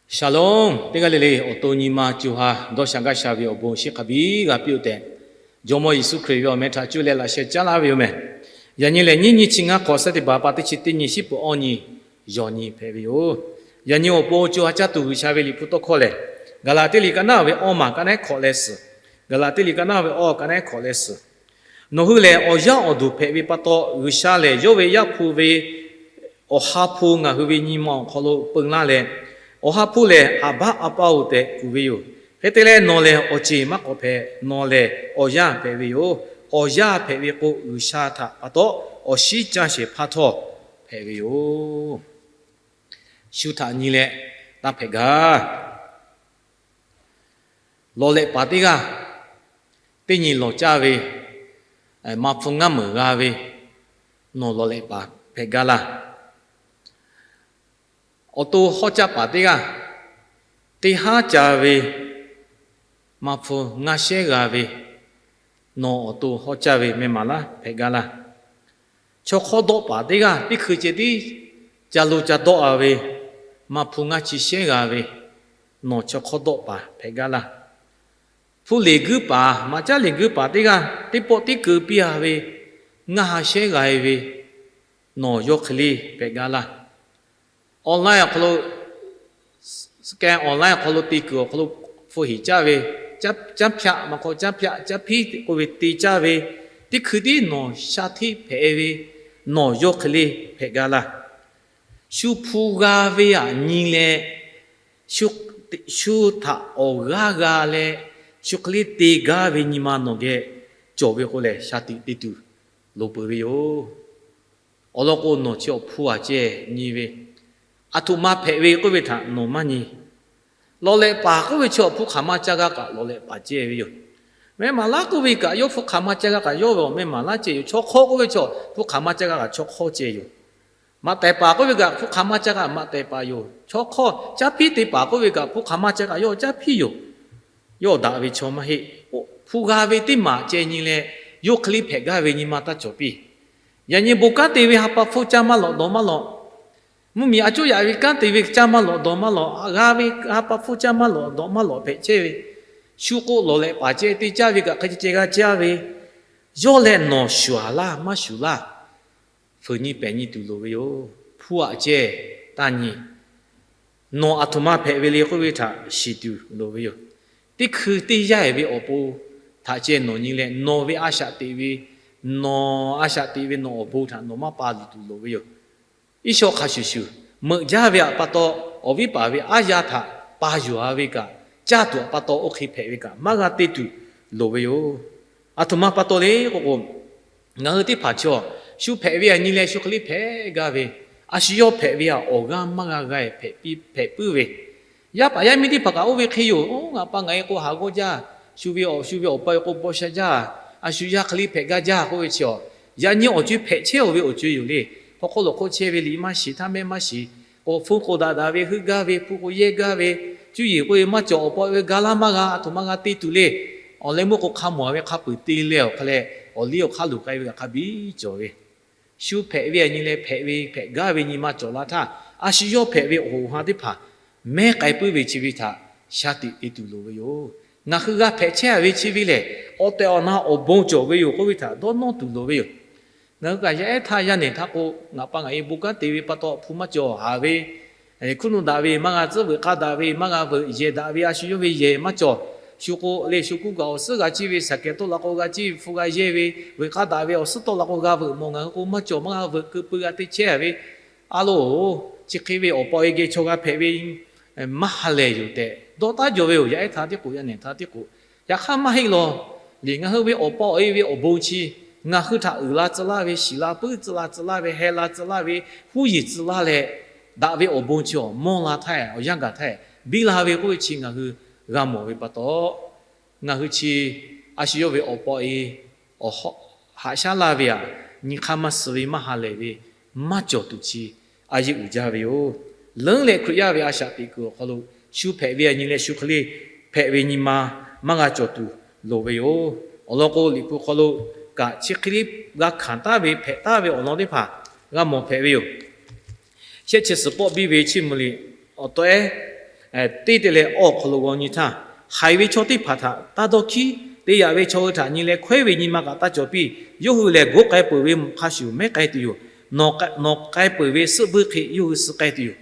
Shalom, teˇ g'aˇ le le awˬ to nyi ma co ha dawˇ sha gaˇ sha ve awˬ bon shiˍ hk'a biˇ g'a piˇ-oˆ tehꞈ, Jawˇmawˇ Yeˍsuˆ Hkriꞈ ve awˬ meh htaꞈ cuˇ leh laꞈ sheh caˉ laˇ ve yoˬ meh. Yaꞈ nyi lehˬ, nyiˇ nyi chi ngaˇ hk'awꞈ, September pa teˇ chi teˇ nyi, shiˉ peuˬ awˇ nyi, yaw nyi hpehꞈ ve yoˬ. Yaꞈ nyi awˬ pon co ha caˇ tuˬ G'uiˬsha ve Liꞈ hpu tawˇ hkawˇ lehˬ, Gaˍlaˍtiˆ liꞈ ka naˉ ve awˇ maˬ ka naˉ hkawꞈ leh suhˍ, Gaˍlaˍtiˆ liꞈ ka naˉ ve awˇ ka naˉ hkawꞈ leh suhˍ, nawˬ hui lehˬ awˬ yaˇ awˬ duˬ hpehꞈ ve pa taw, G'uiˬsha lehˬ yawˇ ve Yaˇ hpu ve Awˬ ha hpu ngaˬ hui ve nyi ma awˬ hk'aw lo peu laˇ leh, Awˬ ha hpu lehˬ, Aˍbaˆ, Aˍpa-oˬ tehꞈ kuˬ ve yoˬ. Hk'e te leh, nawˬ lehˬ awˬ ceˬ maˇ k'awꞈ hpehꞈ. Nawˬ lehˬ awˬ yaˇ hpehꞈ ve yoˬ. Awˬ yaˇ hpehꞈ ve k'o, G'uiˬsha htaꞈ pa taw awˬ shiˉ caˇ shehˍ hpaˇ htawˇ hpehꞈ ve yoˬ. Shu htaꞈ nyi leh taˇ hpehꞈ gaˇ. Lawˬ lehꞈ paˍ teˇ g'aˇ, teˇ nyi lawˬ caˇ ve, maˇ hpu ngaˇ meunˍ g'a ve, nawˬ lawˬ lehꞈ paˍ hpehꞈ gaˇ laˇ. Awˬ to hawˉ caˇ paˍ teˇ g'aˇ, teˇ haˉ ca ve, maˇ hpu ngaˇ shehˉ g'a ve, nawˬ awˬ to hawˉ caˇ ve meh maˍ laˇ hpehꞈ gaˇ laˇ. Chaw hk'awˇ dawˆ paˍ teˇ g'aˇ, teˇ hkui ceh tiˉ ca lo ca dawˆ a ve, maˇ hpu ngaˇ chi shehˉ g'a ve, nawˬ chaw hk'awˇ dawˆ paˍ hpehꞈ gaˇ laˇ. Hpu leˬ guiˇ paˍ, maꞈ caˉ leˬ guiˇ paˍ teˇ g'aˇ, teˇ pawˆ tiˉ keu piˇ a ve, ngaˇ ha shehˉ g'a ve, nawˬ yawˇ hk'e le hpehꞈ gaˇ laˇ. Online awˬ hk'aw lo, scan online awˬ hk'aw lo te kuiˬ awˬ hk'aw lo hpu heˍ caˇ ve, caˉ hpyaˆ maˇ hk'aw caˉ hpyaˆ caˉ hpiˉ k'oˆ ve te caˇ ve, teˇ hkui tiˉ nawˬ sha hteˇ hpehꞈ ve, nawˬ yawˇ hk'e le hpehꞈ gaˇ laˇ. Shu hpu g'a ve aꞈ nyi leh, shu htaꞈ awˬ g'aˇ g'a leh, shu hk'e le te gaˇ ve nyi ma nawˬ geh cawˬ ve k'o lehˬ, sha tiꞈ te tuˬ loˍ peuˬ ve yoˬ. Awˬ lawn k'o, nawˬ chi awˬ hpu aꞈ ceh nyi ve, aˬ htoꞈ ma hpehꞈ ve k'oˆ ve htaꞈ nawˬ maˇ nyi. Lawˬ lehꞈ paˍ k'oˆ ve chaw hpu hk'aˬ ma ca g'a kaꞈ lawˬ lehꞈ paˍ ceh ve yoˬ. Meh maˍ laˇ k'oˆ ve kaꞈ yawˇ hpu hk'aˬ ma ca g'a kaꞈ yawˇ ve awˬ meh maˍ laˇ ceh yoˬ. Chaw hk'awˇ k'oˆ ve chaw hpu hk'aˬ ma ca g'a kaꞈ chaw hk'awˇ ceh yoˬ. Maꞈ tehˍ paˍ k'oˆ ve kaꞈ hpu hk'aˬ ma ca g'a maꞈ tehˍ paˍ yoˬ. Chaw hk'awˇ caˉ hpiˉ te paˍ k'oˆ ve kaꞈ hpu hk'aˬ ma ca g'a yawˇ caˉ hpiˉ yoˬ. Yawˇ daꞈ ve chaw maˇ heˆ. Hpu g'a ve teˇ maˬ ceh nyi leh, yawˇ hk'e le hpehꞈ gaˇ ve nyi ma taˇ cawˬ piˇ. Yaꞈ nyi bon kanˉ te ve ha pa hpfuhˇ caˇ maˇ lawꞈ dawˬ maˇ lawꞈ, mvuhˇmiˬ a cuˉ yaꞈ ve kanˉ te ve caˇ maˇ lawꞈ dawˬ maˇ lawꞈ, g'a ve ha pa hpfuhˇ caˇ maˇ lawꞈ dawˬ maˇ lawꞈ hpehꞈ chehˇ ve, shu k'o lawˬ lehꞈ paˍ ceh te caˇ ve kaꞈ hk'e ceh ceh g'a caˇ ve, yawˇ leh nawˬ shuˍ laˇ maˇ shuˍ laˇ, fuiˍ nyi pehˍ nyi tuˬ loˍ ve yoˬ. Hpu aꞈ ceh taˇ nyi. Nawˬ aˬ htoꞈ ma hpehꞈ ve le k'oˆ ve htaꞈ shiˍ tuˬ loˍ ve yoˬ. Teˇ hkui teˇ yanˇ ve awˬ pon htaꞈ ceh nawˬ nyi leh, nawˬ ve a shaꞈ teꞈ ve, nawˬ a shaꞈ teꞈ ve nawˬ awˬ bon htaꞈ nawˬ maˇ pa luˬ tuˬ loˍ ve yoˬ. Iˉ shaw hk'a shuˍ shuˍ meuꞈ jaˇ ve aꞈ pa taw, awˬ viˉ paˍ ve aˉ yaˇ htaꞈ pa yuˬ a ve kaꞈ, caˇ tuˬ aꞈ pa taw oˇ hk'e hpehꞈ ve kaꞈ maˇ g'a te tuˬ loˍ ve yoˬ. Aˬ htoꞈ ma pa taw le k'oˆ k'o, ngaˬ hui teˇ hpaˍ chaw shu hpehꞈ ve aꞈ nyi leh shu hk'e le hpehꞈ gaˇ ve, a shu yawˇ hpehꞈ ve aꞈ awˬ g'aˇ maˇ g'a g'a hpehꞈ puiˉ ve, yaˇ paˍ yaˇ miˇ teˇ hpaˍ kaꞈ oˇ ve hk'e yoˬ. Oˇ ngaˬ pa ngaˬ e k'o haˍ g'awˇ jaˇ, shu ve awˬ shu ve awˬ pa e k'o baw sha jaˇ, a shu yaˇ hk'e le hpehꞈ gaˇ jaˇ k'oˆ ve chi a, yaꞈ nyi awˬ co hpehꞈ chehˇ-oˬ ve awˬ co yoˬ le. Hk'aw hk'oˆ lawꞈ hk'oˆ chehˇ ve liꞈ maˇ shiˍ, htaˇ mehˆ maˇ shiˍ, k'o hpu k'o daꞈ daꞈ ve heuˆ gaˇ ve, hpu k'o yehˇ gaˇ ve, cuˇ yiˍ k'oˆ ve maˇ cawˬ, awˬ pa ve ga laˇ maˇ g'a, aˬ htoꞈ ma g'a te tuˬ le. Awˬ leh meuˇ k'o hk'a mawˬ ve hk'a peu-eˬ te leh awˬ hk'a leh, awˬ liˇ awˬ hk'aˇ luˬ k'ai ve kaꞈ hk'a biˇ cawˬ ve, shu hpehꞈ ve aꞈ nyi leh hpehꞈ ve hpehꞈ gaˇ ve nyi ma cawˬ la htaˇ, a shu yawˇ hpehꞈ ve awˬ hoꞈ ha teˇ hpaˍ mehˉ k'ai puiˉ ve chi ve htaꞈ sha tiꞈ te tuˬ loˍ ve yoˬ. Ngaˬ hui g'a hpehꞈ chehˇ a ve chi ve lehˬ, awˬ tehˬ awˬ na awˬ bon cawˬ ve yoˬ k'oˆ ve htaꞈ dawˇ nawˇ tuˬ loˍ ve yoˬ. Ngaˬ hui kaꞈ yaˇ ehˉ htaˇ yaˇ nehˬ htaˇ k'o, ngaˬ pa ngaˬ e bon kanˉ te ve pa taw hpu maˇ cawˬ haˍ ve, hkunˉ nuˇ daꞈ ve maˇ g'a tcuhˉ, veuꞈ k'aˇ daꞈ ve maˇ g'a veuꞈ, yehˬ daꞈ ve a shu yawˇ ve yehˬ maˇ cawˬ. Shu k'o leh shu kuˇ kaꞈ awˬ suhˉ g'a ciˇ ve, saˍkehˍ tawˆ la k'o g'a ciˇ ve, hpu g'a yehˇ ve, veuꞈ k'aˇ daꞈ ve awˬ suhˉ tawˆ la k'o g'a veuꞈ mawˬ, ngaˬ hui k'o maˇ cawˬ, maˇ g'a veuꞈ, keu pui g'a te chehˇ ve. A loˬ, chi hk'e ve awˬ pa e geh chaw g'a hpehꞈ ve maˇ ha lehˬ yoˬ tehꞈ dawˇ taˉ jaw ve yoˬ. Yaˇ ehˉ htaˇ tiˉ k'o, yaˇ nehˬ htaˇ tiˉ k'o, yaꞈ hk'aˇ maˇ heˆ law. Liꞈ ngaˬ hui ve awˬ pa awˬ e ve awˬ bon chi, ngaˬ hui htaꞈ uiˍ la tcuh laˇ ve, shiˍ la puiˉ tcuh la tcuh laˇ ve, heh la tcuh laˇ ve, huˉ yeˬ tcuh laˇ leh, daꞈ ve awˬ bon chi awˬ mawˇ la htaˇ, awˬ yanˇ gaˬ htaˇ biˇ la ve k'oˆ ve chi ngaˬ hui g'a mawˬ ve pa taw, ngaˬ hui chi a shu yawˇ ve awˬ pa awˬ e awˬ haꞈ shaˉ laˇ ve aꞈ, nyi hk'aˇ maˇ suh ve maˇ ha lehˬ ve maˇ cawˬ tuˬ chi a yeˇ uiˍ jaˇ ve yoˬ. Leuˉ leh Hkriꞈ yaˇ ve a shaꞈ teꞈ kuiˬ awˬ hk'aw lo shu hpehꞈ ve aꞈ nyi leh shu hk'e le hpehꞈ ve nyi ma maˇ g'a cawˬ tuˬ loˍ ve yoˬ. Awˬ lawn k'o, Liꞈ hpu hk'aw lo kaꞈ chi hk'e le g'a hkanˍ taˉ ve hpehꞈ taˉ ve awˬ lawn teˇ hpaˍ g'a mawˬ hpehꞈ ve yoˬ. Shehˆ chi suhˍ pawˆ biˇ ve Chiˇ mvuh liꞈ awˬ tawehˉ teˇ te leh awˬ hk'aw lo g'aw nyi htaˇ, haiˬ ve chaw teˇ hpaˍ htaꞈ taˇ dawˇ hkiˉ. Te yaꞈ ve chaw hui htaꞈ nyi leh hkawehˉ ve nyi ma kaꞈ taˇ cawˬ piˇ. Yawˇ hui lehˬ goˉ k'ai peuˬ ve hk'a shuˍ mehˉ k'ai tuˬ yoˬ. Nawˬ k'ai peuˬ ve suhˆ buiˇ hk'e yawˇ hui suh k'ai tuˬ yoˬ.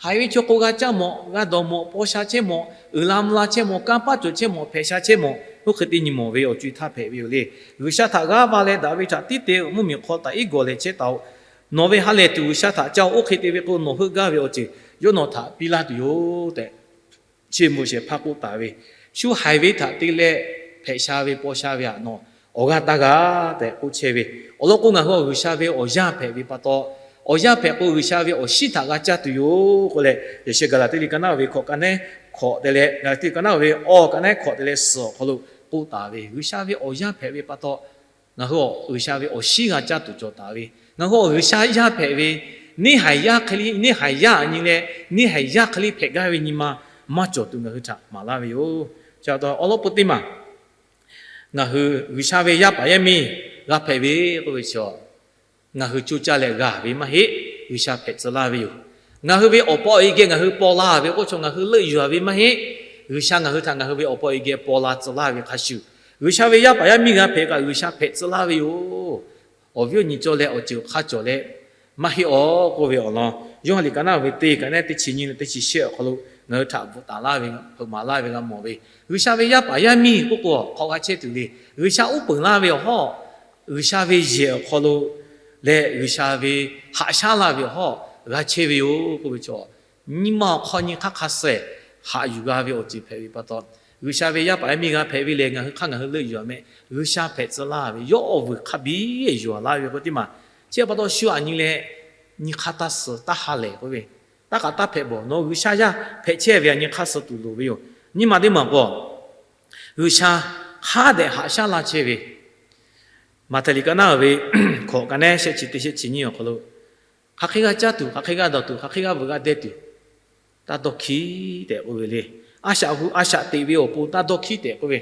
Haiˬ ve chaw k'o, g'a caˇ mawꞈ, g'a dawˬ mawꞈ, paw sha chehˇ mawꞈ, uiˍ la mvuh la chehˇ mawꞈ, kanˇ paˆ cawˬ chehˇ mawꞈ, hpehꞈ sha chehˇ mawꞈ, oˇ hk'e te nyi mawˬ ve awˬ co e htaˇ hpehꞈ ve yoˬ le. G'uiˬsha htaꞈ g'aˇ va leh daꞈ ve htaꞈ tiˉ te-o. Mvuhˇmiˬ hk'aw taꞈ iˉ gawˬ leh chehˇ taˍ-oꞈ. Nawˬ ve ha lehˬ tuˬ G'uiˬsha htaꞈ caˇ-oꞈ. Oˇ hk'e te ve k'o, nawˬ heuˆ gaˇ ve awˬ ceuˬ yawˇ nawˬ htaꞈ piˇ laˇ tuˬ yoˬ tehꞈ, chi mvuhˬ shehˍ hpaˇ k'oˆ taˍ ve, shu haiˬ ve htaꞈ te leh hpehꞈ sha ve paw sha ve htaꞈ nawˬ awˬ g'aˇ taˇ g'a tehꞈ k'oˆ chehˇ ve. Awˬ lawn k'o, ngaˬ hui awˬ G'uiˬsha ve awˬ yaˇ hpehꞈ ve pa taw, awˬ yaˇ hpehꞈ k'o G'uiˬsha ve awˬ shinˉ htaꞈ g'a caˇ tuˬ yoˬ k'oˆ leh, yaꞈ sheh Gaˍlaˍtiˆ liꞈ ka naˉ ve hkawꞈ ka neˉ hkawꞈ te leh, Gaˍlaˍtiˆ liꞈ ka naˉ ve awˬ ka neˉ hkawꞈ te leh suhˍ awˬ hk'aw lo k'oˆ taˍ ve, G'uiˬsha ve awˬ yaˇ hpehꞈ ve pa taw, ngaˬ hui awˬ G'uiˬsha ve awˬ shinˉ g'a caˇ tuˬ cawˬ taˍ ve, ngaˬ hui awˬ G'uiˬsha yaˇ hpehꞈ ve, neˇ haiˬ yaˇ hk'e le, neˇ haiˬ yaˇ aꞈ nyi leh, neˇ haiˬ yaˇ hk'e le hpehꞈ gaˇ ve nyi ma maˇ cawˬ tuˬ ngaˬ hui htaꞈ maˍ laˇ ve yoˬ. Chi pa taw awˬ lawn peuˬ teˇ maˬ ngaˬ hui G'uiˬsha ve yaˇ paˍ yaˇ miˇ g'a hpehꞈ ve k'oˆ ve chi, ngaˬ hui coˇ caˇ leh g'a ve maˇ heˆ. G'uiˬsha hpehꞈ tcuh laˇ ve yoˬ. Ngaˬ hui ve awˬ pa awˬ e geh ngaˬ hui paw la ve k'oˆ chaw ngaˬ hui leuˆ yuˬ ve maˇ heˆ. G'uiˬsha ngaˬ hui htaꞈ ngaˬ hui ve awˬ pa awˬ e geh paw la tcuh laˇ ve hk'a shuˍ, G'uiˬsha ve yaˇ paˍ yaˇ miˇ g'a hpehꞈ kaꞈ G'uiˬsha hpehꞈ tcuh laˇ ve yoˬ. Awˬ viˉ awˬ nyi cawˇ leh awˬ ceuˬ hk'a cawˬ leh maˇ heˆ-aˬ k'oˆ ve awˬ lawn, Yoˇhanˬ liꞈ ka naˉ ve teˇ ka neˉ teˇ chi nyi leh teˇ chi shehˆ awˬ hk'aw lo ngaˬ hui htaꞈ bvuhꞈ taˍ laˇ ve, hpeuꞈ maˍ laˇ ve g'a mawˬ ve, G'uiˬsha ve yaˇ paˍ yaˇ miˇ k'oˆ k'o, hk'aw g'a chehˇ tuˬ le. G'uiˬsha uˉ peunˍ laˇ ve awˬ hawˉ, G'uiˬsha ve yehˬ awˬ hk'aw lo leh G'uiˬsha ve haꞈ shaˉ laˇ ve awˬ hawˉ g'a chehˇ ve yoˬ k'oˆ ve chaw, nyi ma awˬ hk'aw nyi hk'aˇ hk'a suh haꞈ yuˬ g'a ve awˬ ceuˬ hpehꞈ ve pa taw, G'uiˬsha ve yaˇ paˍ yaˇ miˇ g'a hpehꞈ ve lehˬ, ngaˬ hui hk'aˇ ngaˬ hui leuˆ yuˬ a mehˆ. G'uiˬsha hpehꞈ tcuh laˇ ve yawˇ awˬ vuiˬ hk'a biˇ yuˬ laˇ ve k'o teˇ maˬ, chi pa taw shu aꞈ nyi leh nyi hk'aˇ taˇ suh taˇ ha lehˬ k'oˆ ve, taˇ k'aꞈ taˇ hpehꞈ bawˬ. Nawˬ G'uiˬsha yaˇ hpehꞈ chehˇ ve aꞈ nyi hk'aˇ suh tuˬ loˍ ve yoˬ. Nyi ma teˇ maˬ k'o, G'uiˬsha hk'a dehꞈ haꞈ shaˉ laˇ chehˇ ve, Maꞈhtehˍ liꞈ ka naˉ ve hkawꞈ ka neˉ shehˆ chi teˇ shehˆ chi nyi awˬ hk'aw lo, hk'aˬ hk'e g'a caˇ tuˬ, hk'aˬ hk'e g'a dawˬ tuˬ, hk'aˬ hk'e g'a veuꞈ g'a deh tuˬ, taˇ dawˇ hkiˉ tehꞈ k'oˆ ve le. A shaꞈ hu a shaꞈ teꞈ ve awˬ pon taˇ dawˇ hkiˉ tehꞈ k'oˆ ve,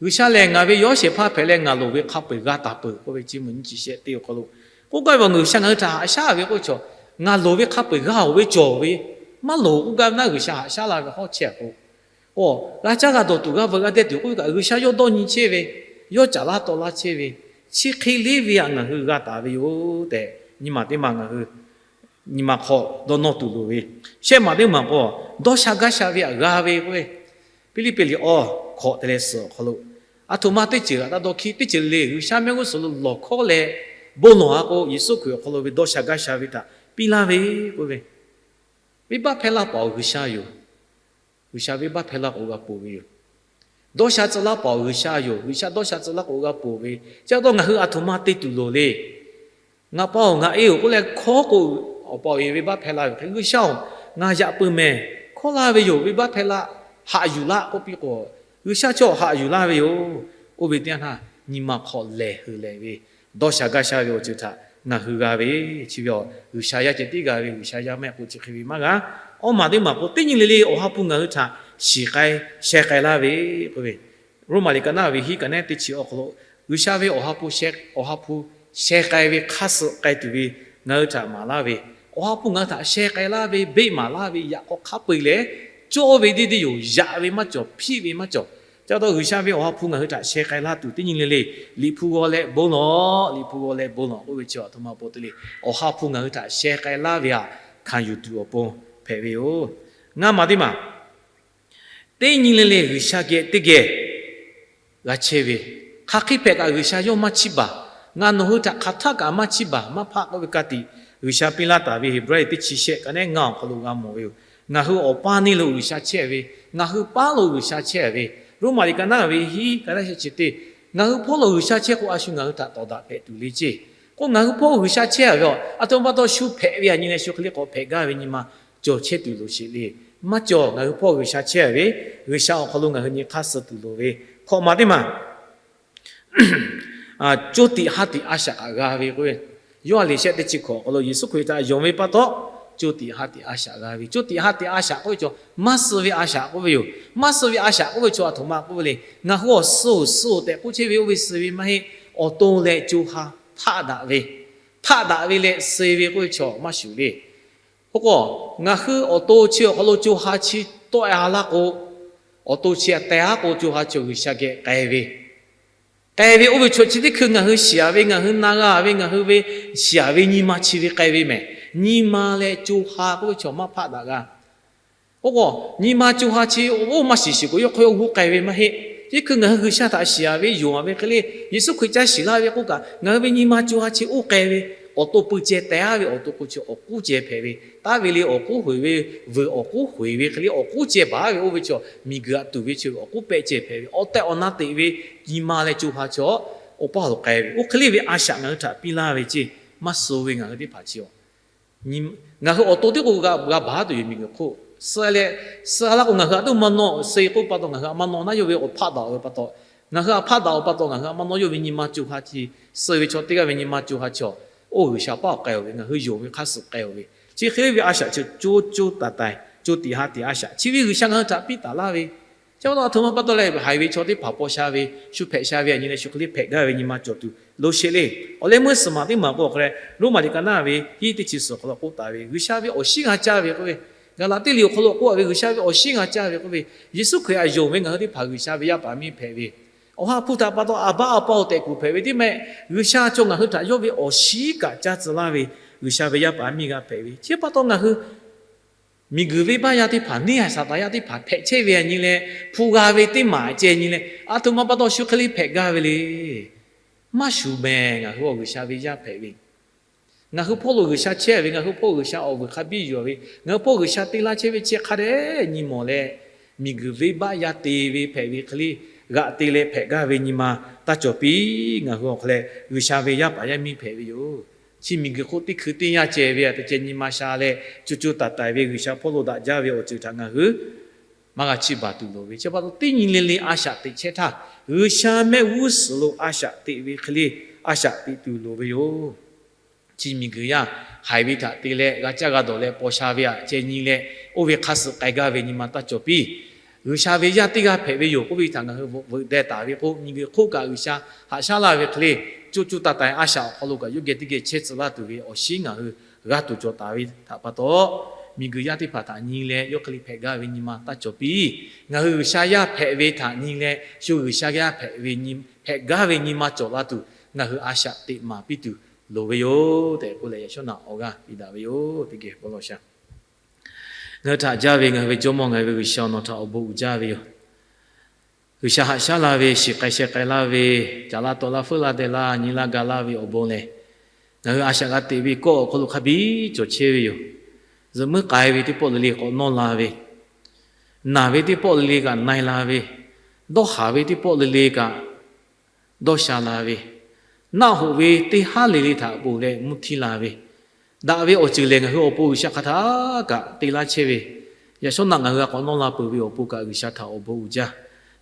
G'uiˬsha lehˬ ngaˬ ve yawˇ shehˍ hpaˇ hpehꞈ leh ngaˬ loˍ ve hk'a peu-eˬ g'a taˍ peuˬ k'oˆ ve, chi mvuhˇ nyi chi shehˆ teˇ awˬ hk'aw lo k'oˆ gaˇ ve, G'uiˬsha ngaˬ hui htaꞈ haꞈ shaˉ ve k'oˆ ve chaw, ngaˬ loˍ ve hk'a peu-eˬ g'a-oˬ ve cawˬ ve, maˇ loˍ k'oˆ gaˇ ve naˉ G'uiˬsha haꞈ shaˉ laˇ ve hawˉ chehˇ a k'o, k'o, g'a caˇ g'a dawˬ tuˬ, g'a veuꞈ g'a deh tuˬ k'oˆ ve kaꞈ, G'uiˬsha yawˇ dawˇ nyi chehˇ ve, yawˇ caˍ laˇ taw laˇ chehˇ ve, chi hk'e le ve aꞈ ngaˬ hui g'a taˍ ve yoˬ tehꞈ, nyi ma teˇ maˬ ngaˬ hui nyi ma hk'aw dawˇ nawˇ tuˬ loˍ ve, shehˆ maˬ teˇ maˬ k'o, dawˇ sha gaˇ sha ve aꞈ g'a ve k'oˆ ve, Hpiˇliˇpiˆ liꞈ awˬ hkawꞈ te leh suhˍ awˬ hk'aw lo, aˬ htoꞈ ma teˇ ceuˬ kaꞈ taˇ dawˇ hkiˉ. Teˇ ceuˬ le le G'uiˬsha mehˆ g'uˇ suhˍ lo lawˬ hkawˉ leh bon lawˬ a k'o, Yeˍsuˆ Hkriꞈ awˬ hk'aw lo ve dawˇ sha gaˇ sha ve htaꞈ piˇ laˇ ve k'oˆ ve, venˇbaˆ hpehˇ laˇ paˍ-oˬ G'uiˬsha yoˬ. G'uiˬsha venˇbaˆ hpehˇ laˇ k'o g'a ponˬ ve yoˬ. Dawˇ sha tcuh laˇ paˍ-oˬ G'uiˬsha yoˬ. G'uiˬsha dawˇ sha tcuh laˇ k'o g'a ponˬ ve, chi pa taw ngaˬ hui aˬ htoꞈ ma te tuˬ loˍ le. Ngaˬ pa-oˬ, ngaˬ e-oˬ k'oˆ leh hkawˉ k'o, awˬ pa awˬ e venˇbaˆ hpehˇ laˇ ve hk'e, G'uiˬsha-oˬ, ngaˬ yaꞈ pui mehˍ, hkawˉ laˇ ve yoˬ, venˇbaˆ hpehˇ laˇ, haꞈ yuˬ laˇ k'oˆ piˇ k'o, G'uiˬsha chaw haꞈ yuˬ laˇ ve yoˬ. Oˇ ve teˇ yanˇ htaˇ, nyi ma hk'aw lehˬ hui lehˬ ve, dawˇ sha gaˇ sha ve awˬ ceuˬ htaꞈ ngaˬ hui g'a ve, chi ve awˬ G'uiˬsha yaˇ ceh tiˉ g'a ve, G'uiˬsha yaˇ mehˆ k'o chi hk'e ve maˇ g'a. Awˇ maˬ teˇ maˬ k'o, teˇ nyi le le Awˬ ha hpu ngaˬ hui htaꞈ shiˍ k'ai, sheh k'ai laˇ ve k'oˆ ve, Roˉmaꞈ liꞈ ka naˉ ve hiˉ ka neˉ teˇ chi awˬ hk'aw lo, G'uiˬsha ve Awˬ ha hpu sheh, Awˬ ha hpu sheh k'ai ve hk'aˇ suh k'ai tuˬ ve ngaˬ hui htaꞈ maˍ laˇ ve, Awˬ ha hpu ngaˬ hui htaꞈ sheh k'ai laˇ ve, beˆ maˍ laˇ ve yaꞈ k'aw hk'a peu-eˬ lehˬ, cawˇ ve deˇ deˇ yoˬ, yaꞈ ve maˇ cawˬ, hpiˆ ve maˇ cawˬ. Chi pa taw G'uiˬsha ve Awˬ ha hpu ngaˬ hui htaꞈ sheh k'ai laˇ tuˬ teˇ nyi le le, Liꞈ hpu g'aw leh bon lawˬ, Liꞈ hpu g'aw leh bon lawˬ k'oˆ ve chi aˬ htoꞈ ma pa taw le, Awˬ ha hpu ngaˬ hui htaꞈ sheh k'ai laˇ ve htaꞈ hkanˍ yuˬ tuˬ awˬ pon hpehꞈ ve yoˬ. Ngaˇ maˬ teˇ maˬ, teˇ nyi le le G'uiˬsha geh teˇ geh g'a chehˇ ve, hk'aˬ hk'e hpehꞈ kaꞈ G'uiˬsha yawˇ maˇ chiˇ baˬ. Ngaˬ nawˬ hui htaꞈ hk'aˬ htaˆ kaꞈ maˇ chiˇ baˬ, maˇ hpaˆ k'oˆ ve ka tiꞈ G'uiˬsha piˇ laˇ taˍ ve Heˍbrehˇ teˇ chi shehˆ ka neˉ ngaˇ awˬ hk'aw lo g'a mawˬ ve yoˬ. Ngaˬ hui awˬ paˇ neˇ lo G'uiˬsha chehˇ ve, ngaˬ hui paˉ lo G'uiˬsha chehˇ ve, Roˉmaꞈ liꞈ ka naˉ ve hiˉ ka naˉ shehˆ chi teˇ, ngaˬ hui hpawˇ lo G'uiˬsha chehˇ k'o, a shu ngaˬ hui htaꞈ tawˍ daꞈ hpehꞈ tuˬ le ceˇ. K'o, ngaˬ hui hpawˇ G'uiˬsha chehˇ ve, aˬ htoꞈ ma pa taw shu hpehꞈ ve aꞈ nyi leh shu hk'e le k'awꞈ hpehꞈ gaˇ ve nyi ma cawˬ chehˇ tuˬ loˍ sheˍ le. Maˇ cawˬ, ngaˬ hui hpawˇ G'uiˬsha chehˇ ve, G'uiˬsha awˬ hk'aw lo ngaˬ hui nyi hk'aˇ suh tuˬ loˍ ve, hkawꞈ maˬ teˇ maˬ co tiꞈ ha tiꞈ a shaꞈ kaꞈ g'a ve k'oˆ ve, Yoˇhanˬ liꞈ shehˆ teˇ chi hkawꞈ awˬ hk'aw lo Yeˍsuˆ Hkriꞈ htaꞈ yonˍ ve pa taw, co tiꞈ ha tiꞈ a shaꞈ g'a ve. Co tiꞈ ha tiꞈ a shaꞈ k'oˆ ve chaw, maˇ suh ve a shaꞈ k'oˆ ve yoˬ. Maˇ suh ve a shaꞈ k'oˆ ve chaw aˬ htoꞈ ma k'oˆ ve le. Ngaˬ hui awˬ suh-oˬ suh-oˬ tehꞈ k'oˆ chehˇ ve oˇ ve suh ve maˇ heˆ. Awˬ to leh co ha htaˆ daꞈ ve, htaˆ daꞈ ve leh suh ve k'oˆ ve chaw maˇ shuˍ le. K'o k'o, ngaˬ hui awˬ to chi awˬ hk'aw lo co ha chi tawˆ-e ha laˇ k'o, awˬ to chi aꞈ teh-a k'o, co ha chaw G'uiˬsha geh k'ai ve, k'ai ve oˇ ve chaw chi teˇ hkui ngaˬ hui shiˍ-aˍ ve, ngaˬ hui na g'a ve, ngaˬ hui ve shiˍ-aˍ ve nyi ma chi ve k'ai ve mehˬ. Nyi ma leh co ha k'oˆ ve chaw maˇ hpaˆ daꞈ g'a. Oˇ k'o, nyi ma co ha chi oˇ maˇ shiˍ shiˍ k'o, yawˇ hk'aw yawˇ g'uˇ k'ai ve maˇ heˆ. Chi hkui ngaˬ hui G'uiˬsha htaꞈ shiˍ-aˍ ve, yonˍ-aˍ ve hk'e le, Yeˍsuˆ Hkriꞈ caˇ shiˍ laˇ ve k'oˆ kaꞈ, ngaˬ hui ve nyi ma co ha chi oˇ k'ai ve, awˬ to pui ceh teh-a ve awˬ to k'o chi awˬ k'uˉ ceh hpehꞈ ve, taˇ ve le awˬ k'uˉ hoꞈ ve, vuiˬ awˬ k'uˉ hoꞈ ve hk'e le, awˬ k'uˉ ceh baˬ ve oˇ ve chaw, miˬguiˬ aꞈ tuˬ ve chi ve awˬ k'uˉ pehˆ ceh hpehꞈ ve, awˬ tehˬ awˬ na teꞈ ve nyi ma leh co ha chaw, oˇ paˇ lo k'ai ve. Oˇ hk'e le ve a shaꞈ ngaˬ hui htaꞈ piˇ laˇ ve ceˇ, maˇ suh ve ngaˬ hui teˇ hpaˍ chi-a. Ngaˬ hui awˬ to tiˉ k'o g'a baˬ tuˬ yoˬ miˬguiˬ hk'oˆ. Suh leh, suh laˇ k'o ngaˬ hui aꞈ tuˉ maˇ nawˇ, suh-e k'oˆ pa taw ngaˬ hui aꞈ maˇ nawˇ naˉ, yawˇ ve awˬ hpaˆ daꞈ-oˬ ve pa taw, ngaˬ hui aꞈ hpaˆ daꞈ-oˬ pa taw ngaˬ hui aꞈ maˇ nawˇ, yawˇ ve nyi ma co ha chi, suh ve chaw teˇ g'aˇ ve nyi ma co ha chaw, oˇ G'uiˬsha paˇ awˬ k'ai-oˬ ve, ngaˬ hui yonˍ ve hk'aˇ suh k'ai-oˬ ve. Chi hk'e ve a shaꞈ chi co co taiˍ taiˍ, co tiꞈ ha tiꞈ a shaꞈ chi ve G'uiˬsha ngaˬ hui htaꞈ piˇ taˍ laˇ ve. Chi pa taw a htoꞈ ma pa taw leh, haiˬ ve chaw teˇ hpaˍ paw sha ve, shu hpehꞈ sha ve aꞈ nyi leh shu hk'e le hpehꞈ gaˇ ve nyi ma cawˬ tuˬ lo sheˍ le. Awˬ leh meuˇ suhˍ maˬ teˇ maˬ k'o hk'a leh, Roˉmaꞈ liꞈ ka naˇ ve hiˉ teˇ chi suhˍ awˬ hk'aw lo k'oˆ taˍ ve, G'uiˬsha ve awˬ shinˉ g'a caˇ ve k'oˆ ve, Gaˍlaˍtiˆ liꞈ awˬ hk'aw lo k'oˆ-a ve, G'uiˬsha ve awˬ shinˉ g'a caˇ ve k'oˆ ve, Yeˍsuˆ Hkriꞈ aꞈ yonˍ ve ngaˬ hui teˇ hpaˍ G'uiˬsha ve yaˇ paˍ miˇ hpehꞈ ve, awˬ ha hpu htaꞈ pa taw a baˆ a pa-oˬ tehꞈ kuˬ hpehꞈ ve teˇ mehˆ, G'uiˬsha chaw ngaˬ hui htaꞈ yawˇ ve awˬ shinˉ kaꞈ caˇ tcuh laˇ ve, G'uiˬsha ve yaˇ paˍ miˇ g'a hpehꞈ ve. Chi pa taw ngaˬ hui miˬguiˬ venˇbaˆ yaˇ teˇ hpaˍ, neˇ haiˬ Saˍtanˍ yaˇ teˇ hpaˍ hpehꞈ chehˇ ve aꞈ nyi leh, hpu g'a ve teˇ maˬ ceh nyi leh, a htoꞈ ma pa taw shu hk'e le hpehꞈ gaˇ ve le. Maˇ shuˍ mehˍ, ngaˬ hui awˬ G'uiˬsha ve yaˇ hpehꞈ ve, ngaˬ hui hpawˇ lo G'uiˬsha chehˇ ve, ngaˬ hui hpawˇ G'uiˬsha awˬ vuiˬ hk'a biˇ yuˬ ve, ngaˬ hui hpawˇ G'uiˬsha te laˇ chehˇ ve chi hk'a dehꞈ nyi mawˬ leh, miˬguiˬ venˇbaˆ yaˇ te ve hpehꞈ ve hk'e le, g'aꞈ te leh hpehꞈ gaˇ ve nyi ma taˇ cawˬ piˇ. Ngaˬ hui awˬ hk'aw leh G'uiˬsha ve yaˇ paˍ yaˇ miˇ hpehꞈ ve yoˬ. Chi miˬguiˬ hk'oˆ teˇ hkui teˇ yanˇ ceh ve aꞈ te ceh nyi ma sha leh, co co taiˍ taiˍ ve G'uiˬsha hpawˇ lo daꞈ jaˇ ve awˬ ceuˬ htaꞈ ngaˬ hui maˇ g'a chiˇ baˬ tuˬ loˍ ve. Chi pa taw teˇ nyi le le a shaꞈ teꞈ chehˇ htaˇ, G'uiˬsha mehˆ g'uˇ suhˍ lo a shaꞈ teꞈ ve hk'e le, a shaꞈ teꞈ tuˬ loˍ ve yoˬ. Chi miˬguiˬ yaˇ haiˬ ve htaꞈ te leh g'a caˇ g'a dawˬ leh paw sha ve aꞈ ceh nyi leh, oˇ ve hk'aˇ suh k'ai gaˇ ve nyi ma taˇ cawˬ piˇ. G'uiˬsha ve yaˇ teˇ g'aˇ hpehꞈ ve yoˬ k'oˆ ve htaꞈ ngaˬ hui veuꞈ deh taˍ ve k'o, miˬguiˬ hk'oˆ kaꞈ G'uiˬsha haꞈ shaˉ laˇ ve hk'e le, co co taiˍ taiˍ a shaꞈ awˬ hk'aw lo kaꞈ yawˇ geh teˇ geh chehˇ tcuh laˇ tuˬ ve awˬ shinˉ ngaˬ hui g'a tuˬ cawˬ taˍ ve htaꞈ pa taw, miˬguiˬ yaˇ teˇ hpaˍ htaꞈ nyi leh yawˇ hk'e le hpehꞈ gaˇ ve nyi ma taˇ cawˬ piˇ. Ngaˬ hui G'uiˬsha yaˇ hpehꞈ ve htaꞈ nyi leh, shu G'uiˬsha yaˇ hpehꞈ ve nyi, hpehꞈ gaˇ ve nyi ma cawˬ la tuˬ, ngaˬ hui a shaꞈ teꞈ maˍ piˇ tuˬ loˍ ve yoˬ tehꞈ k'oˆ leh, yaꞈ shawˉ naꞈ awˬ g'aˇ piˇ daꞈ ve yoˬ. Teˇ geh bon lawˬ sha. Ngaˬ hui htaꞈ jaˇ ve ngaˬ hui ve Jawˇmawˇ, ngaˬ hui ve G'uiˬsha, awˬ nawˬ htaꞈ awˬ bon uiˍ jaˇ ve yoˬ. G'uiˬsha haꞈ shaˉ la ve, shiˍ k'ai sheh k'ai laˇ ve, caˍ la tawˍ la feuˉ la deh la nyi la ga laˇ ve awˬ bon lehˬ, ngaˬ hui a shaꞈ g'a teꞈ ve kawˆ awˬ hk'aw lo hk'a biˇ cawˬ chehˇ ve yoˬ. Zuhꞈ muiˉ k'ai ve teˇ pawˆ le le k'awꞈ nawˇ la ve, naˬ ve teˇ pawˆ le le kaꞈ na-e la ve, dawˇ haˍ ve teˇ pawˆ le le kaꞈ dawˇ sha la ve, naˆ hoꞈ ve teˇ haˉ le le htaꞈ ponˬ leh mvuhˇ htiˇ la ve, daꞈ ve awˬ ceuˬ lehˬ ngaˬ hui awˬ pon G'uiˬsha hk'aˬ htaˇ kaꞈ te laˇ chehˇ ve, yaꞈ shawˉ naꞈ ngaˬ hui a k'awꞈ nawˇ la peuˬ ve awˬ pon kaꞈ G'uiˬsha htaꞈ awˬ bon uiˍ jaˇ.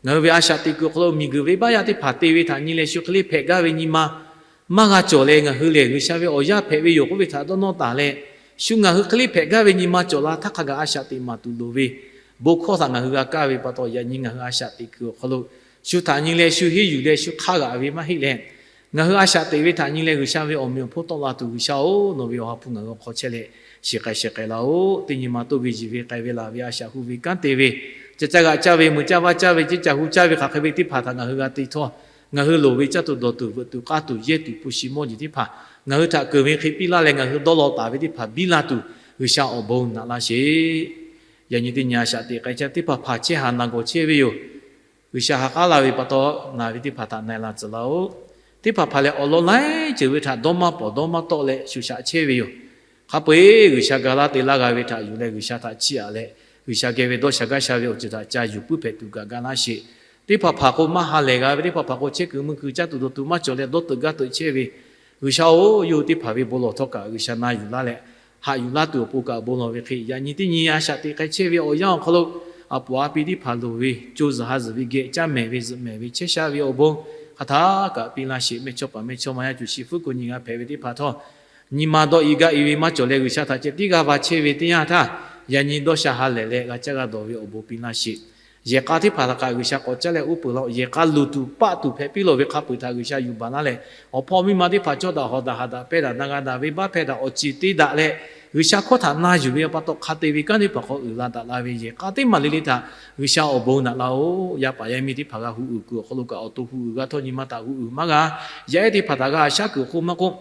Ngaˬ hui ve a shaꞈ teꞈ kuiˬ awˬ hk'aw lo miˬguiˬ venˇbaˆ yaˇ teˇ hpaˍ te ve htaꞈ nyi leh shu hk'e le hpehꞈ gaˇ ve nyi ma maˇ g'a cawˬ leh, ngaˬ hui lehˬ G'uiˬsha ve awˬ yaˇ hpehꞈ ve yoˬ k'oˆ ve htaꞈ dawˇ nawˇ taˍ leh, shu ngaˬ hui hk'e le hpehꞈ gaˇ ve nyi ma cawˬ la htaˇ hk'a gaˬ a shaꞈ teꞈ maˍ tuˬ loˍ ve, bon hkawˇ htaꞈ ngaˬ hui g'a kaˇ ve pa taw, yaꞈ nyi ngaˬ hui a shaꞈ teꞈ kuiˬ awˬ hk'aw lo shu htaꞈ nyi leh shu henˇ yuˬ leh shu hk'aˇ g'aꞈ ve maˇ heˆ leh, ngaˬ hui a shaꞈ teꞈ ve htaꞈ nyi leh G'uiˬsha ve awˬ meꞈ awˬ hponˇ tawˆ la tuˬ, G'uiˬsha-oˬ, nawˬ ve awˬ ha hpu ngaˬ hui awˬ hk'aw chehˇ leh shiˍ k'ai sheh k'ai laˇ-oˆ. Teˇ nyi ma toˇ ve yiˬ ve k'ai ve laˬ ve a shaꞈ hu ve kanˉ te ve, ca caˇ g'aꞈ caˇ ve, mui caˇ vaˇ caˇ ve, ceˇ caˬ hu caˇ ve hk'aˬ hk'e ve teˇ hpaˍ htaꞈ ngaˬ hui g'a te htawˇ, ngaˬ hui loˍ ve caˇ tuˬ dawˬ tuˬ veuꞈ tuˬ k'aˇ tuˬ yehˇ tuˬ hpu shi mawˇ jeˬ teˇ hpaˍ ngaˬ hui htaꞈ keunˍ ve hk'e piˇ laˇ leh, ngaˬ hui dawˇ law taˍ ve teˇ hpaˍ biˇ la tuˬ, G'uiˬsha awˬ bon naꞈ laˇ sheˍ. Yaꞈ nyi teˇ nyi a shaꞈ teꞈ k'ai chehˇ teˇ hpaˍ hpaˍ chehˇ haˍ naˬ gawˬ chehˇ ve yoˬ. G'uiˬsha ha k'aˉ laˇ ve pa taw, naˬ ve teˇ hpaˍ htaꞈ na-e la tcuh laˇ-oˆ. Teˇ hpaˍ hpaˍ lehˬ, awˬ lawn laiˉ ceuˬ ve htaꞈ dawˇ maˇ pawˍ dawˇ maˇ tawˆ leh shu shaꞈ chehˇ ve yoˬ. Hk'a peu-eˬ G'uiˬsha ga laˇ te laˇ g'a ve htaꞈ yuˬ leh G'uiˬsha htaꞈ chiˇ aꞈ leh, G'uiˬsha geh ve dawˇ sha gaˇ sha ve awˬ ceuˬ htaꞈ ca yuˬ puiˉ hpehꞈ tuˬ kaꞈ ga laˇ sheˍ. Teˇ hpaˍ hpaˍ k'o maˇ ha lehˬ g'a ve, teˇ hpaˍ hpaˍ k'o chehˇ kuiˬ mui kuiˬ caˇ tuˬ dawˬ tuˬ maˇ cawˬ leh dawˇ teuꞈ gaˇ teuꞈ chehˇ ve, G'uiˬsha-oˬ, yawˇ hui teˇ hpaˍ ve bon lawˬ htawˇ kaꞈ G'uiˬsha na yuˬ laˇ leh, haꞈ yuˬ laˇ tuˬ awˬ pon kaꞈ bon lawˬ ve hk'e, yaꞈ nyi teˇ nyi a shaꞈ teꞈ k'ai chehˇ ve awˬ yanˇ awˬ hk'aw lo, a poˍ a pi teˇ hpaˍ loˍ ve co zuhˬ ha zuhˬ ve geh caˇ mehˍ ve zuhꞈ mehˍ ve chehˇ sha ve awˬ bon hk'aˬ htaˇ kaꞈ piˇ laˇ sheˍ. Mehˇchawˇ paˍ mehˇchawˇma yaˇ cuˬ shi fuˉ ko nyi g'a hpehꞈ ve teˇ hpaˍ htawˇ, nyi ma dawˆ i gaˇ i ve maˇ cawˬ leh G'uiˬsha htaꞈ ceh tiˉ g'aˇ va chehˇ ve teˇ yanˇ htaˇ, yaꞈ nyi dawˇ sha ha lehˬ leh g'a caˇ g'a dawˬ ve awˬ bon piˇ laˇ sheˍ. Yehˬ k'a teˇ hpaˍ htaꞈ kaꞈ G'uiˬsha k'awꞈ caˉ leh uˉ peunˍ laˇ-oˆ. Yehˬ k'a luˬ tuˬ paˆ tuˬ hpehꞈ piˇ lawˬ ve hk'a peu-eˬ htaꞈ G'uiˬsha yuˬ baˬ laˇ leh, awˬ hpawˇ miˇ ma teˇ hpaˍ cawˇ daꞈ hawˍ daꞈ haꞈ daꞈ pehˇ daꞈ na g'a daꞈ venˇbaˆ hpehˇ daꞈ awˬ ceˬ te daꞈ leh, G'uiˬsha hkawˇ htaꞈ na yuˬ ve pa taw hk'a te ve kanˉ teˇ hpaˍ hk'aw uiˍ la daꞈ la ve yehˬ k'a teˇ maˬ le le htaꞈ G'uiˬsha awˬ bon naꞈ laˇ-oˬ. Yaˇ paˍ yaˇ miˇ teˇ hpaˍ g'a hu uiˍ kuiˬ awˬ hk'aw lo kaꞈ awˬ to hu uiˍ g'a htawˇ nyi ma htaꞈ hu uiˍ maˇ g'a. Yaˇ ehˉ teˇ hpaˍ htaꞈ g'a shaˉ kuiˬ awˬ hk'oˆ maˇ k'oˆ,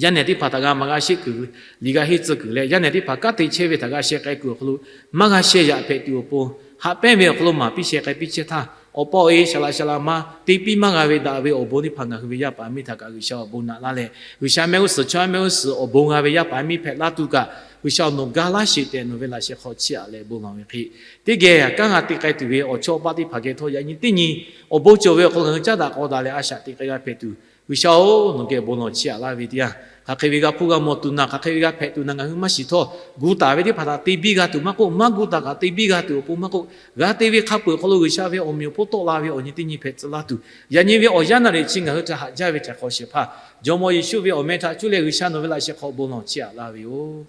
yaˇ nehˬ teˇ hpaˍ htaꞈ g'a maˇ g'a sheˆ kuiˬ, liꞈ g'a henˇ tcuh kuiˬ leh yaˇ nehˬ teˇ hpaˍ kanˉ te chehˇ ve htaꞈ g'a sheh k'ai kuiˬ awˬ hk'aw lo maˇ g'a sheh yaꞈ hpehꞈ tuˬ awˬ pon, haꞈ pehnˇ ve awˬ hk'aw lo maˍ piˇ sheh k'ai piˇ chehˇ htaˇ, awˬ pa awˬ e shaˍ laꞈ shaˍ laꞈ ma te piˇ maˇ g'a ve daꞈ ve awˬ bon teˇ hpaˍ ngaˬ hui ve yaˇ paˍ miˇ htaꞈ kaꞈ G'uiˬsha awˬ bon naꞈ laˇ leh, G'uiˬsha mehˆ g'uˇ suhˍ chaw yaˇ mehˆ g'uˇ suhˍ awˬ bon g'a ve yaˇ paˍ miˇ hpehꞈ laˇ tuˬ kaꞈ, G'uiˬsha awˬ nawˬ ga laˇ sheˍ tehꞈ nawˬ ve laꞈ sheh hk'aw chiˇ aꞈ leh bon lawˬ ve hk'e, teˇ geh kanˉ g'a te k'ai tuˬ ve awˬ chawˇ awˬ paˆ teˇ hpaˍ geh htawˇ yaꞈ nyi teˇ nyi awˬ bon cawˬ ve awˬ hk'aw lo ngaˬ hui caˉ daꞈ k'aw daꞈ leh a shaꞈ teꞈ k'ai g'a hpehꞈ tuˬ, G'uiˬsha-oˬ, nawˬ geh bon lawˬ chiˇ aꞈ laˇ ve teˇ yanˇ, hk'aˬ hk'e ve g'a hpuˇ g'a mawˬ tuˬ naˬ, hk'aˬ hk'e ve g'a hpehꞈ tuˬ naˬ ngaˬ hui maˇ shiˍ htawˇ, gu taˍ ve teˇ hpaˍ htaꞈ te biˇ g'a tuˬ maˇ k'oˆ, maˇ gu taˍ kaꞈ te biˇ g'a tuˬ awˬ pon maˇ k'oˆ, g'a te ve hk'a peu-eˬ awˬ hk'aw lo G'uiˬsha ve awˬ meꞈ awˬ hponˇ tawˆ la ve awˬ nyi teˇ nyi hpehꞈ tcuh laˇ tuˬ, yaꞈ nyi ve awˬ yanˇ naˬ riꞈ chi ngaˬ hui htaꞈ haꞈ jaˇ ve htaꞈ hk'aw shehˍ hpaˇ, Jawˇmawˇ Yeˍsuˆ ve awˬ meh htaꞈ cuˇ leh G'uiˬsha nawˬ ve laꞈ sheh hk'aw bon lawˬ chiˇ aꞈ laˇ ve yoˬ.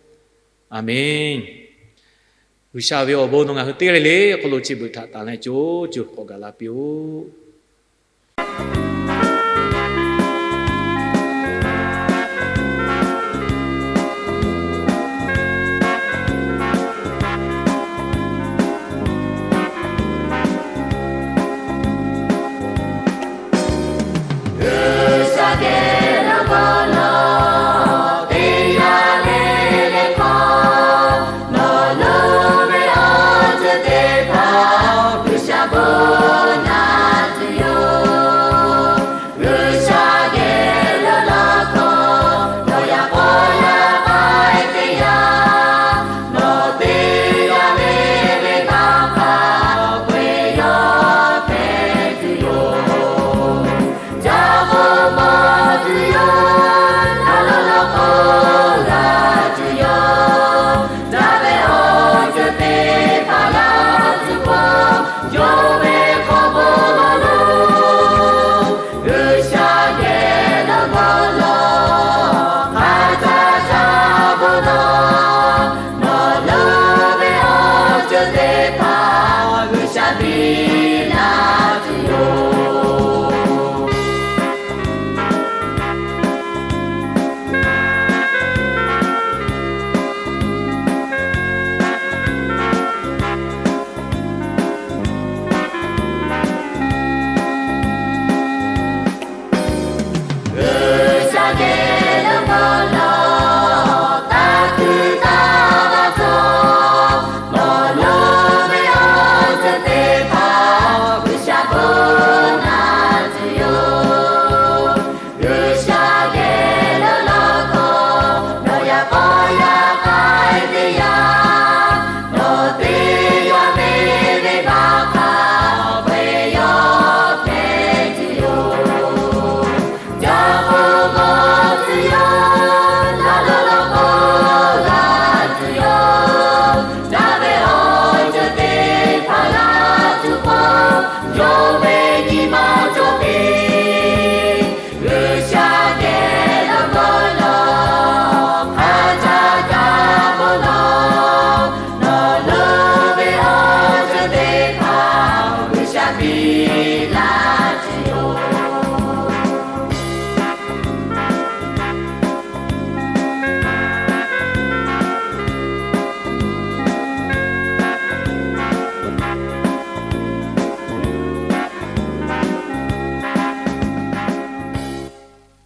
Aˬmenˍ. G'uiˬsha ve awˬ bon nawˬ ngaˬ hui teˇ g'aˇ le le awˬ hk'aw lo chi beuꞈ htaꞈ tanˍ leh co co k'awꞈ gaˬ la piˇ-oˆ.